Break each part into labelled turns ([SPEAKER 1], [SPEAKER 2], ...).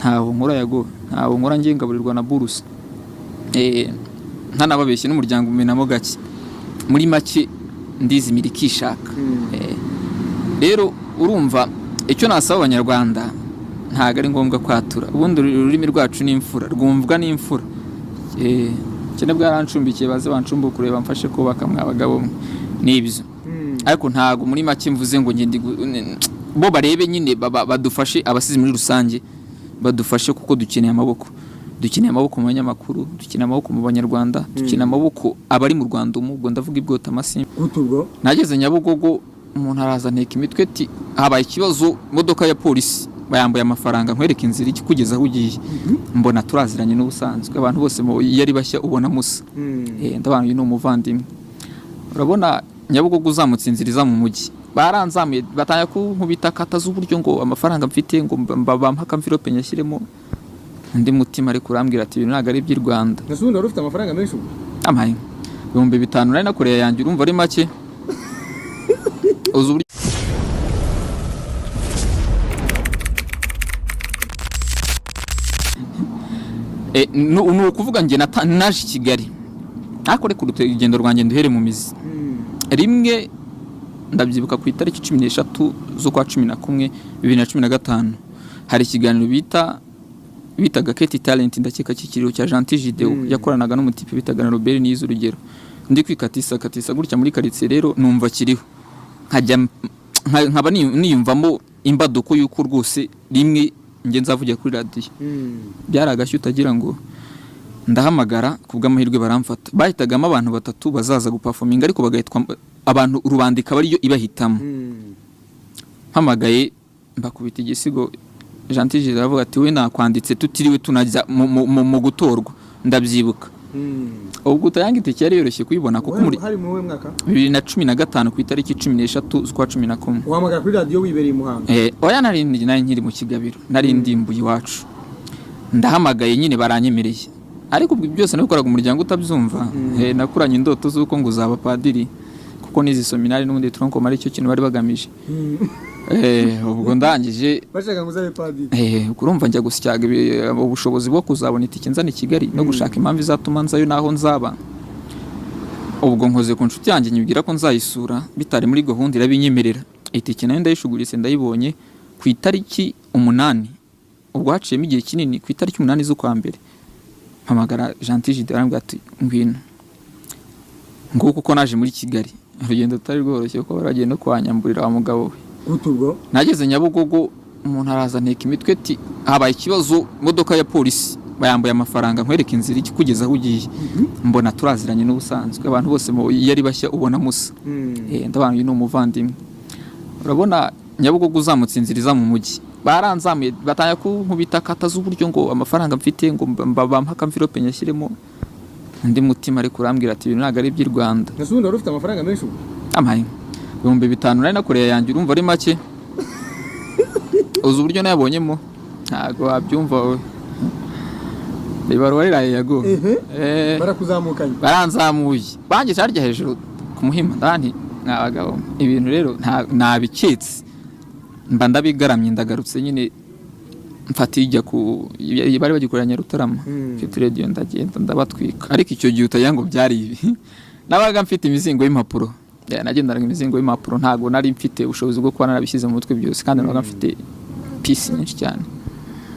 [SPEAKER 1] Ntaho nkora, Yago, ntaho nkora. Ngiye ngaburirwa na buruse. Ntanababeshye, n'umuryango umenamo gake. Muri make ndizimira ikishaka. Rero urumva icyo nasaba Abanyarwanda, ntabwo ari ngombwa kwatura. Ubundi ururimi rwacu ni imfura, rwumvwa n'imfura. Ubukene bwarancumbikiye, baze bancumbukure, bamfashe kubaka, mwa bagabo mwe. Nibyo, ariko ntabwo muri make mvuze ngo ngende bo barebe nyine badufashe, abasizi muri rusange badufashe, kuko dukeneye amaboko. Dukeneye amaboko mu banyamakuru, dukeneye amaboko mu Banyarwanda, dukeneye amaboko abari mu Rwanda. Ubwo ndavuga ibwota amasimba.
[SPEAKER 2] Gute ubwo?
[SPEAKER 1] Nageze Nyabugogo, umuntu araza anteka imitwe ati: "Habaye ikibazo, imodoka ya polisi bayambuye amafaranga, nkwereka inzira ikikugeza aho ugiye." Mbona turaziranye n'ubusanzwe, abantu bose iyo ari bashya ubona musa. Ndabona uyu ni umuvandimwe. Urabona Nyabugogo uzamutse inzira iza mu mujyi, baranzamuye, batangira kunkubita kata z'uburyo ngo amafaranga mfite, ngo bampe akamvirope nyashyiremo. Undi mutima ariko urambwira ati: "Ibintu ntabwo ari iby'i Rwanda."
[SPEAKER 2] Ese ubundi wari ufite amafaranga menshi ubu?
[SPEAKER 1] Amaye 5000 nari nakoreye yanjye, urumva ari make? Uzi uburyo ni ukuvuga njye naje i Kigali, ariko reka urugendo rwanjye nduhere mu mizi. Rimwe ndabyibuka, ku itariki 13 z'ukwa 11 2015, hari ikiganiro bitaga KT Talent, ndakeka cy'ikiriro cya Gentil Gideon. Yakoranaga n'umutipe bitaga na Robert Niyizi. Urugero, ndi kwikatisa katisa gutya muri quartier, rero numva kiriho, nkajya nkaba niyumvamo imbaduko y'uko rwose rimwe njye nzavugira kuri radiyo. Byari agashya utagira ngo. Ndahamagara, ku bw'amahirwe baramfata. Bahitagamo abantu batatu bazaza guperforminga, ariko bagahitwa abantu rubanda ikaba ariyo ibahitamo. Mpamagaye mbakubita igisigo, Gentil Gilles aravuga ati: "We nakwanditse tutiriwe tunajya mu gutorwa." Ndabyibuka ubwo utayanga, itike yari yoroshye kuyibona kuko muri
[SPEAKER 2] Hari mu wuhe mwaka?
[SPEAKER 1] 2015, ku itariki 13 z'ukwa 11.
[SPEAKER 2] Uhamagara kuri radiyo wibereye i Muhanga?
[SPEAKER 1] Oya, nari nkiri mu Kigabiro, nari ndimbuye iwacu. Ndahamagaye nyine, baranyemereye, ariko ubwo byose nabikoraga umuryango utabyumva. Nakuranye indoto z'uko ngo uzaba padiri, kuko nize seminari n'ubundi tronc commun, ari cyo kintu bari bagamije. Ubwo ndangije
[SPEAKER 2] Bashaka ngo uzabe padiri?
[SPEAKER 1] Ubwo urumva njya gusyaga ubushobozi bwo kuzabona itike nzana i Kigali no gushaka impamvu izatuma nzayo n'aho nzaba. Ubwo nkoze ku nshuti yanjye, nyibwira ko nzayisura bitari muri gahunda, irabinyemerera. Itike nayo ndayishuguritse, ndayibonye ku itariki 8. Ubwo haciyemo igihe kinini. Ku itariki 8 z'ukwa mbere mpamagara Gentil Gide, arambwira ati: "Ngwino." Nguko uko naje muri Kigali, urugendo rutari rworoshye kuko bari bagiye no kuhanyamburira, wa mugabo we.
[SPEAKER 2] Gute ubwo?
[SPEAKER 1] Nageze Nyabugogo, umuntu araza anteka imitwe ati: "Habaye ikibazo, imodoka ya polisi bayambuye amafaranga, nkwereka inzira ikikugeza aho ugiye." Mbona turaziranye n'ubusanzwe, abantu bose iyo ari bashya ubona musa. Ndabona uyu ni umuvandimwe. Urabona Nyabugogo uzamutse inzira iza mu mujyi, baranzamuye, batangira kunkubita kata z'uburyo ngo amafaranga mfite, ngo bampe akamvirope nyashyiremo. Undi mutima ariko urambwira ati: "Ibintu ntabwo ari iby'i Rwanda."
[SPEAKER 2] Ese ubundi wari ufite amafaranga menshi ubu?
[SPEAKER 1] Amaye 5000 nari nakoreye yanjye, urumva ari make? Uzi uburyo nayabonyemo? Ntabwo wabyumva wowe. Ibaruwa riraye, Yago.
[SPEAKER 2] Barakuzamukanye?
[SPEAKER 1] Baranzamuye, bangeje harya hejuru ku Muhima, ndani mwa bagabo, ibintu rero nabiketse, mba ndabigaramye, ndagarutse nyine, mfata ijya ku bari bagikorera Nyarutarama. Mfite radio, ndagenda ndabatwika. Ariko icyo gihe utagira ngo byari ibi, nabaga mfite imizingo y'impapuro. Nagendanaga imizingo y'impapuro. Ntabwo nari mfite ubushobozi bwo kuba narabishyize mu mutwe byose, kandi nabaga mfite pisi nyinshi cyane.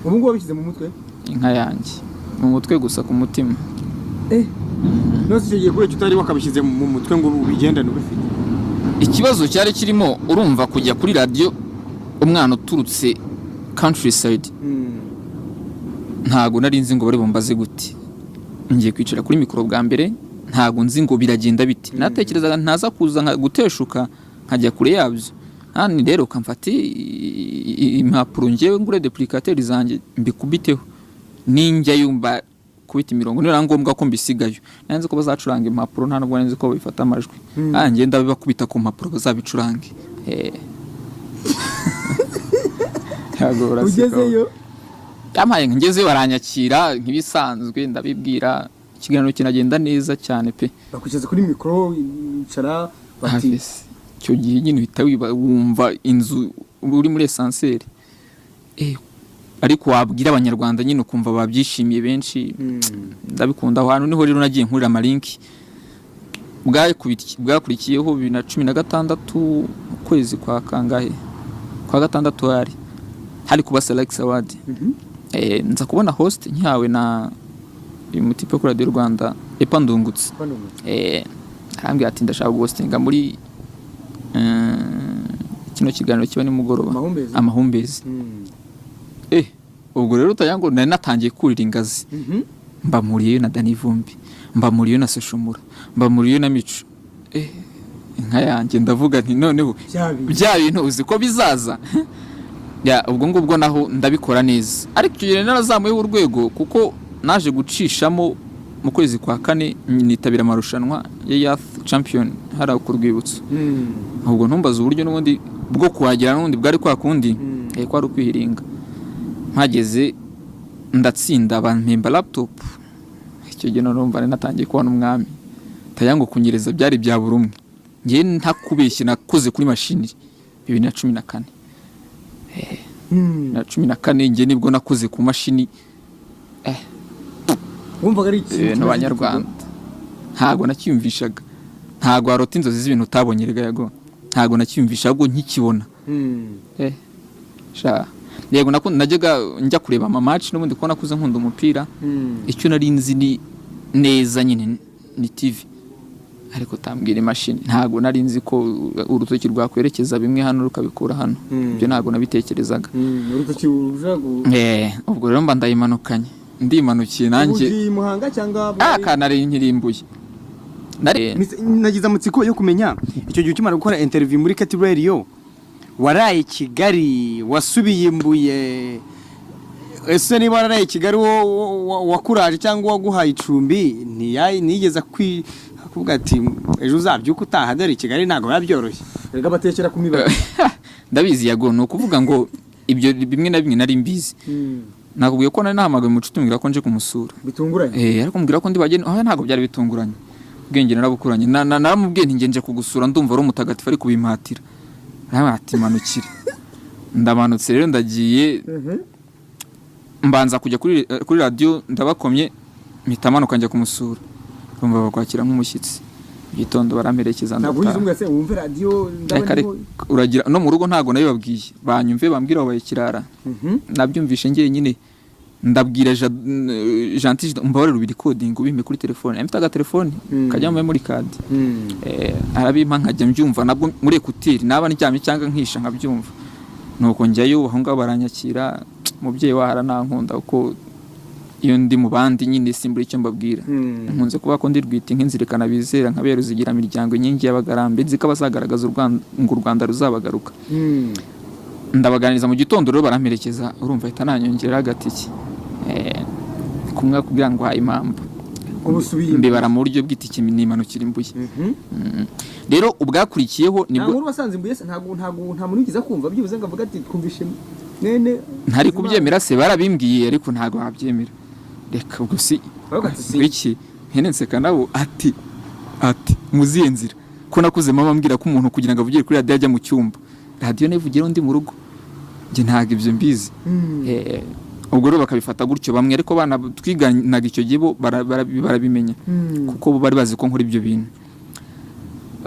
[SPEAKER 2] Ubu ngubu wabishyize mu mutwe?
[SPEAKER 1] Inka yanjye mu mutwe gusa, ku mutima.
[SPEAKER 2] None icyo gihe kubera utari wakabishyize mu mutwe ngo ubigendane ubifite?
[SPEAKER 1] Ikibazo cyari kirimo, urumva kujya kuri radiyo, umwana uturutse countryside, ntago nari nzi ngo bari bumbaze gute. Ngiye kwicara kuri mikoro bwa mbere, ntago nzi ngo biragenda bite. Natekerezaga ntaza kuza nka guteshuka nkajya kure yabyo. Hano rero kamfate impapuro, ngewe ngure duplicateur zanjye, mbikubiteho, ninjya yumva kubita imirongo niba ngombwa ko mbisigayo. Nari nzi ko bazacuranga impapuro, nta nubwo nari nzi ko babifata amajwi. Ah, ngenda ndabibakubita ku mpapuro, bazabicurange. Ntabwo uraseka.
[SPEAKER 2] Ugezeyo?
[SPEAKER 1] Yampaye, ngezeyo baranyakira nk'ibisanzwe, ndabibwira, ikiganiro kinagenda neza cyane pe.
[SPEAKER 2] Bakwicaza kuri mikoro, icara bati?
[SPEAKER 1] Ese, icyo gihe nyine uhita wumva inzu uri muri ascenseur. Ariko wabwira Abanyarwanda nyine ukumva babyishimiye benshi. Ndabikunda. Aho hantu niho rero nagiye nkurira amalinki. Bwakurikiyeho 2016, ukwezi kwa kangahe, kwa gatandatu, hari kuba Salax Award. Nza kubona host nkihawe na uyu mutipe wo kuri Radiyo Rwanda, Epa Ndungutse. Arambwira ati: "Ndashaka guhostinga muri kino kiganiro kiba nimugoroba."
[SPEAKER 2] Amahumbezi.
[SPEAKER 1] Amahumbezi. Ubwo rero utagira ngo nari natangiye kurira ingazi. Mba mpuriyeyo na Danny Vumbi, mba mpuriyeyo na Social Mula, mba mpuriyeyo na Mico. Inka yanjye, ndavuga nti noneho
[SPEAKER 2] Bya bintu.
[SPEAKER 1] Bya bintu uzi ko bizaza. Ya, ubwo ngubwo naho ndabikora neza, ariko icyo gihe narazamuyeho urwego, kuko naje gucishamo mu kwezi kwa kane nitabira amarushanwa ya Youth Champion hariya ku Rwibutso. Ubwo ntumbaze uburyo n'ubundi bwo kuhagera, n'ubundi bwari kwa kundi, kwari ukwihiringa. Mpageze ndatsinda, bampemba laptop. Icyo gihe noneho numva nari natangiye kubona umwami tagira ngo kunyereza byari bya buri umwe. Njye ntakubeshye, nakoze kuri mashini 2014. 2014 njye nibwo nakoze ku mashini.
[SPEAKER 2] Wumvaga ari ikintu kimeze?
[SPEAKER 1] N'Abanyarwanda ntabwo nacyiyumvishaga. Ntabwo warota inzozi z'ibintu utabonye rega yago. Ntabwo nacyiyumvisha, ahubwo nkikibona. Sha yego, najyaga njya kureba ama match n'ubundi, kuko nakuze nkunda umupira. Icyo nari nzi ni neza nyine ni TV, ariko tambwira imashini, ntabwo nari nzi ko urutoki rwakwerekeza bimwe hano rukabikura hano. Ibyo ntabwo nabitekerezaga.
[SPEAKER 2] Urutoki ruja gu
[SPEAKER 1] Ubwo rero mba ndayimanukanye, ndimanukiye nanjye.
[SPEAKER 2] Ugiye i Muhanga cyangwa?
[SPEAKER 1] Ah, kanari nkirimbuye nari.
[SPEAKER 2] Nagize amatsiko yo kumenya, icyo gihe ukimara gukora interview muri KT Radio, waraye Kigali, wasubiye Mbuye? Ese niba wararaye Kigali, wo wakuraje cyangwa waguhaye icumbi ntiyigeze akubwira ati: "Ejo uzabyuka utaha, dore i Kigali ntabwo biba byoroshye"? Erega batekera ku mibare.
[SPEAKER 1] Ndabizi yago. Ni ukuvuga ngo ibyo bimwe na bimwe nari mbizi. Nakubwiye ko nari nahamagaye umucuti, mbwira ko nje kumusura.
[SPEAKER 2] Bitunguranye.
[SPEAKER 1] Ariko mbwira ko ndi bageni. Oh, ntabwo byari bitunguranye, ubwenge narabukuranye. Naramubwiye nti: "Nge nje kugusura, ndumva ari umutagatifu ari kubimpatira." Arambwira ati: "Manukire." Ndamanutse rero, ndagiye, mbanza kujya kuri radiyo, ndabakomye, mpita manuka njya kumusura. Urumva bakwakira nk'umushyitsi. Mu gitondo baramperekeza,
[SPEAKER 2] Ntabwo wigeze
[SPEAKER 1] ndataha.
[SPEAKER 2] umubwira se: "Wumve radiyo, ndabona"?
[SPEAKER 1] Reka reka, uragira no mu rugo ntabwo nabibabwiye, banyumve bambwira wabaye kirara. Nabyumvishe njyenyine, ndabwira Gentil: "Umbabarire ubirikodinga, ubimpe kuri telefone." Mfite agatelefone kajya mu memory card. Arabimpa, nkajya mbyumva nabwo muri écouteurs, naba ndyamye cyangwa nkisha nkabyumva. Nuko njyayo, aho ngaho baranyakira. Umubyeyi waho aranankunda, kuko iyo ndi mu bandi nyine simbura icyo mbabwira. Nkunze kuvuga ko ndi rwita nk'inzirikana bizera, nkabera ruzigira miryango, inkingi y'abagarambe, nzi ko abazagaragaza u Rwanda ngo u Rwanda ruzabagaruka. Ndabaganiriza mu gitondo rero, baramperekeza. Urumva ahita nanyongerera agatike, kumwe kugira ngo haye impamvu.
[SPEAKER 2] Ubu usubiye?
[SPEAKER 1] Mbibara mu buryo bw'itike, nimanukira Imbuye. Rero ubwakurikiyeho
[SPEAKER 2] Nta
[SPEAKER 1] nibwo
[SPEAKER 2] nkuru wasanze Imbuye se? Ntabwo nta muntu wigeze kumva byibuze ngo avuge ati: "Twumvishe mwene
[SPEAKER 1] Ntari kubyemera se? Barabimbwiye, ariko ntabwo wabyemera. Reka ubwo si
[SPEAKER 2] Baravuga ati si
[SPEAKER 1] iki mpene nseka nabo ati muziye nzira ko nakuze mama ambwira ko umuntu kugira ngo avugire kuri radiyo ajya mu cyumba, radiyo nayivugira undi mu rugo, njye ntabwo ibyo mbizi. Ubwo rero bakabifata gutyo bamwe, ariko bana twiganaga icyo gihe bo barabimenya, kuko bo bari bazi ko nkora ibyo bintu.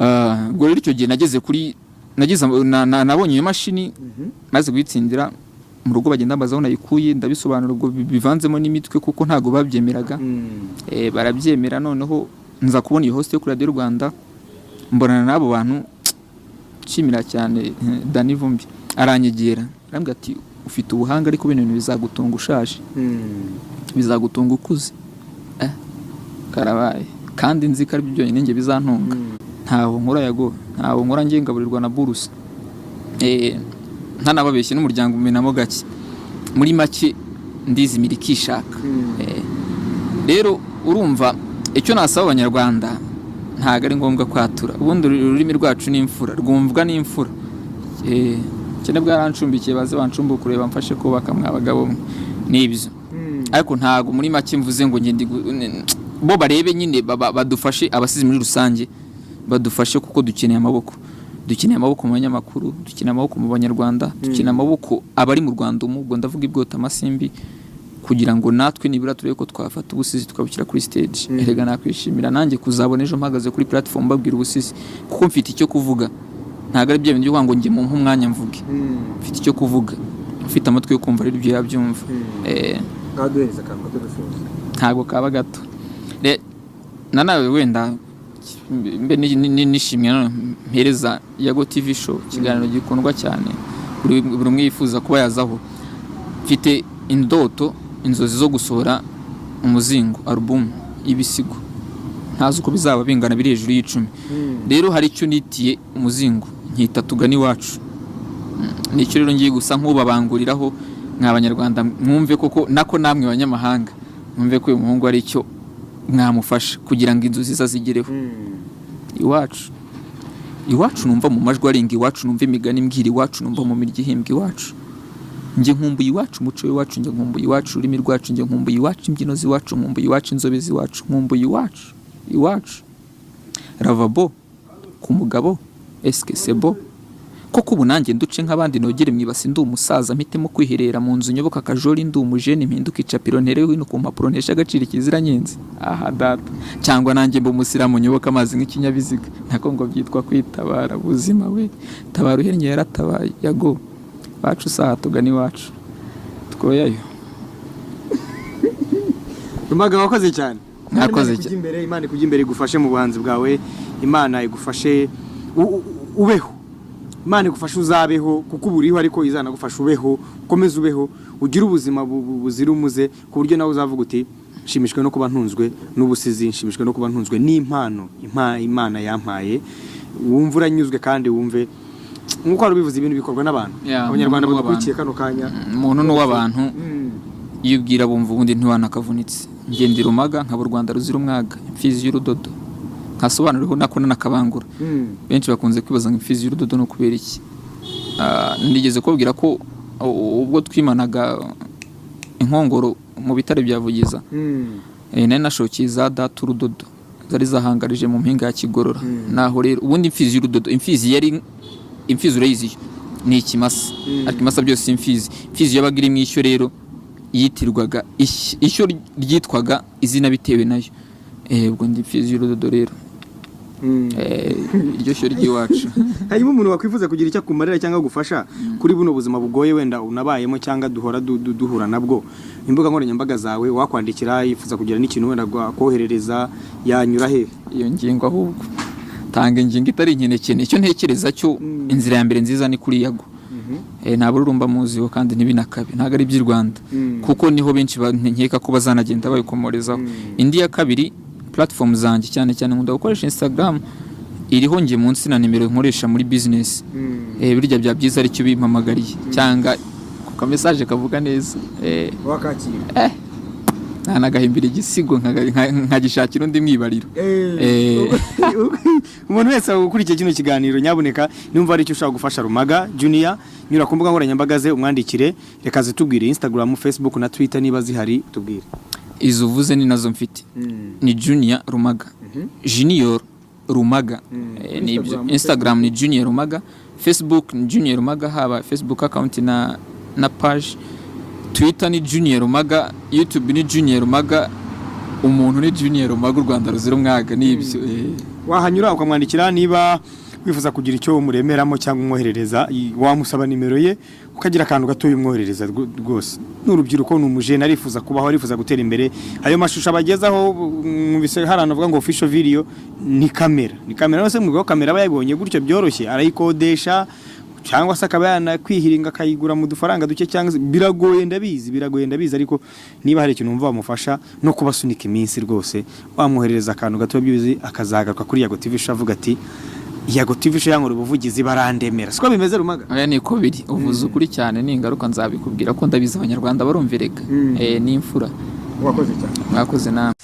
[SPEAKER 1] Ah, ubwo rero icyo gihe nageze kuri nageze nabonye iyo mashini, maze kuyitsindira, mu rugo bagenda bambaza aho nayikuye, ndabisobanura. Ubwo bivanzemo n'imitwe, kuko ntabwo babyemeraga. Barabyemera. Noneho nza kubona iyo host yo kuri Radiyo Rwanda, mbonana n'abo bantu. Nshimira cyane Danny Vumbi, aranyegera arambwira ati: "Ufite ubuhanga, ariko bino bintu bizagutunga ushaje, bizagutunga ukuze." Karabaye, kandi nzi ko ari byo byonyine njye bizantunga. Ntaho nkora yago, ntaho nkora, njye ngaburirwa na buruse. Ntanababeshye, n'umuryango umenamo gake. Muri make ndizimira ikishaka. Rero urumva icyo nasaba Abanyarwanda, ntabwo ari ngombwa kwatura. Ubundi ururimi rwacu ni imfura, rwumvwa n'imfura. Ubukene bwarancumbikiye, baze bancumbukure, bamfashe kubaka mwa bagabo mwe, nibyo. Ariko ntabwo muri make mvuze ngo njye ndi bo barebe nyine badufashe, abasizi muri rusange badufashe, kuko dukeneye amaboko. Dukeneye amaboko mu banyamakuru, dukeneye amaboko mu Banyarwanda, dukeneye amaboko abari mu Rwanda ubwo ndavuga ibwota amasimbi, kugira ngo natwe nibura turebe ko twafata ubusizi tukabushyira kuri stage. Erega nakwishimira nanjye kuzabona ejo mpagaze kuri platform mbabwira ubusizi, kuko mfite icyo kuvuga. Ntabwo ari bya bindi byo kuvuga ngo njye mu umwanya mvuge. Mfite icyo kuvuga, ufite amatwi yo kumva rero ibyo yabyumva.
[SPEAKER 2] Ngaho duhereza akantu gato dusoza.
[SPEAKER 1] Ntabwo kaba gato. Na nawe wenda mbe nishimye nanone mpereza Yago TV Show, ikiganiro gikundwa cyane, buri umwe yifuza kuba yazaho. Mfite indoto, inzozi zo gusohora umuzingo, album y'ibisigo. Ntazi uko bizaba bingana, biri hejuru y'10. Rero hari icyo nitiye umuzingo, nkita "Tugana Iwacu". Nicyo rero ngiye gusa nk'ubabanguriraho mwa Banyarwanda, mwumve koko nako namwe banyamahanga mwumve ko uyu muhungu ari icyo mwamufasha kugira ngo inzozi ze azigereho. Iwacu, iwacu numva mu majwi arenga, iwacu numva imigani imbwira, iwacu numva mu mirya ihimbwa, iwacu njye nkumbuye iwacu, umuco w'iwacu njye nkumbuye iwacu, ururimi rwacu njye nkumbuye iwacu, imbyino z'iwacu nkumbuye iwacu, inzobe z'iwacu nkumbuye iwacu. Iwacu ravabo ku mugabo, eske sebo koko ubu nanjye nduce nk'abandi, nogere mu ibasi ndi umusaza, mpitemo kwiherera mu nzu, nyoboka akajori ndi umujene, mpinduka icapiro, nterewe hino ku mpapuro, ntesha agaciro ikiziranyenzi aha data, cyangwa nanjye mba umusilamu, nyoboka amazi nk'ikinyabiziga, nako ngo byitwa kwitabara. Buzima we, tabara uhennye yaratabaye. Yago bacu saha tugana iwacu, twoyayo.
[SPEAKER 2] Rumaga, wakoze cyane.
[SPEAKER 1] Mwakoze.
[SPEAKER 2] Imana ikujye imbere, Imana ikujye imbere, igufashe mu buhanzi bwawe, Imana igufashe ubeho, Imana igufashe uzabeho, kuko uba uriho, ariko izanagufasha ubeho, ukomeze ubeho, ugire ubuzima buzira umuze, ku buryo nawe uzavuga uti: "Nshimishwe no kuba ntunzwe n'ubusizi, nshimishwe no kuba ntunzwe n'impano Imana yampaye." Wumve uranyuzwe kandi wumve nk'uko wari ubivuze, ibintu bikorwa n'abantu.
[SPEAKER 1] Yeah,
[SPEAKER 2] Abanyarwanda
[SPEAKER 1] umuntu
[SPEAKER 2] badukurikiye kano kanya.
[SPEAKER 1] Umuntu ni uw'abantu. Iyo ubwira bumva, ubundi ntiwanakavunitse. Ngenda Rumaga nkaba u Rwanda ruzira umwaga, imfizi y'urudodo nkasobanuriho nako nanakabangura. Benshi bakunze kwibaza ngo imfizi y'urudodo ni ukubera iki? Nigeze kubabwira ko ubwo twimanaga inkongoro mu bitare bya Vugiza, nari nashokeye za data urudodo zari zahangarije mu mpinga ya Kigorora. Naho rero ubundi imfizi y'urudodo, imfizi yari imfizi, urayizi, ni ikimasa, ariko imasa byose si imfizi. Imfizi yabaga iri mu ishyo, rero yitirwaga ishyo ryitwaga izina bitewe nayo. Ubwo ndi imfizi y'urudodo rero. Iryo shyo ry'iwacu.
[SPEAKER 2] Hanyuma umuntu wakwifuza kugira icyo akumarira cyangwa agufasha kuri buno buzima bugoye wenda unabayemo cyangwa duhora duhura nabwo, imbuga nkoranyambaga zawe, wakwandikira yifuza kugira n'ikintu wenda akoherereza, yanyura he?
[SPEAKER 1] Iyo ngingo ahubwo tanga ingingo itari inkenekene. Icyo ntekereza cyo, inzira ya mbere nziza ni kuri Yago. Nta bururumba muziho kandi ntibinakabe, ntabwo ari iby'i Rwanda, kuko niho benshi nkeka ko bazanagenda babikomorezaho. Indi ya kabiri, platform zanjye, cyane cyane nkunda gukoresha Instagram, iriho njye munsi na nimero nkoresha muri business. Birya bya byiza aricyo bimpamagariye cyangwa ku ka message kavuga neza.
[SPEAKER 2] Wakakira.
[SPEAKER 1] Ntanagahimbira igisigo nkagishakira undi mwibariro.
[SPEAKER 2] Umuntu wese ukurikiye kino kiganiro, nyabuneka nimba hari icyo ushaka gufasha Rumaga Junior, nyura ku mbuga nkoranyambaga ze umwandikire. Reka zitubwire: Instagram, Facebook na Twitter niba zihari, tubwire.
[SPEAKER 1] Izo uvuze ni nazo mfite, ni Junior Rumaga, Junior Rumaga. Ni ibyo.
[SPEAKER 2] Instagram,
[SPEAKER 1] Instagram ni Junior Rumaga, Facebook ni Junior Rumaga, haba Facebook account na page, Twitter ni Junior Rumaga, YouTube ni Junior Rumaga, umuntu ni Junior Rumaga, u Rwanda ruzira umwaga, ni ibyo.
[SPEAKER 2] Wahanyura ukamwandikira niba wifuza kugira icyo umuremeramo cyangwa umwoherereza, wamusaba nimero ye ukagira akantu gatoya umwoherereza. Rwose ni urubyiruko, ni umujene, arifuza kubaho, arifuza gutera imbere. Ayo mashusho abagezaho, mwumvise hari ahantu avuga ngo official video, ni kamera, ni kamera yose mu kamera aba yayibonye gutyo byoroshye, arayikodesha cyangwa se akaba yanakwihiringa akayigura mu dufaranga duke, cyangwa se biragoye, ndabizi, biragoye, ndabizi, ariko niba hari ikintu wumva wamufasha no kubasunika iminsi, rwose wamwoherereza akantu gato byuzi, akazagaruka kuri Yago TV Show avuga ati: "Yago TV Show yankora ubuvugizi, barandemera." Siko bimeze, Rumaga?
[SPEAKER 1] Oya, niko biri, uvuze ukuri cyane. Ni ingaruka nzabikubwira ko ndabizi, Abanyarwanda barumvirega. Ni imfura.
[SPEAKER 2] Wakoze cyane.
[SPEAKER 1] Mwakoze namwe.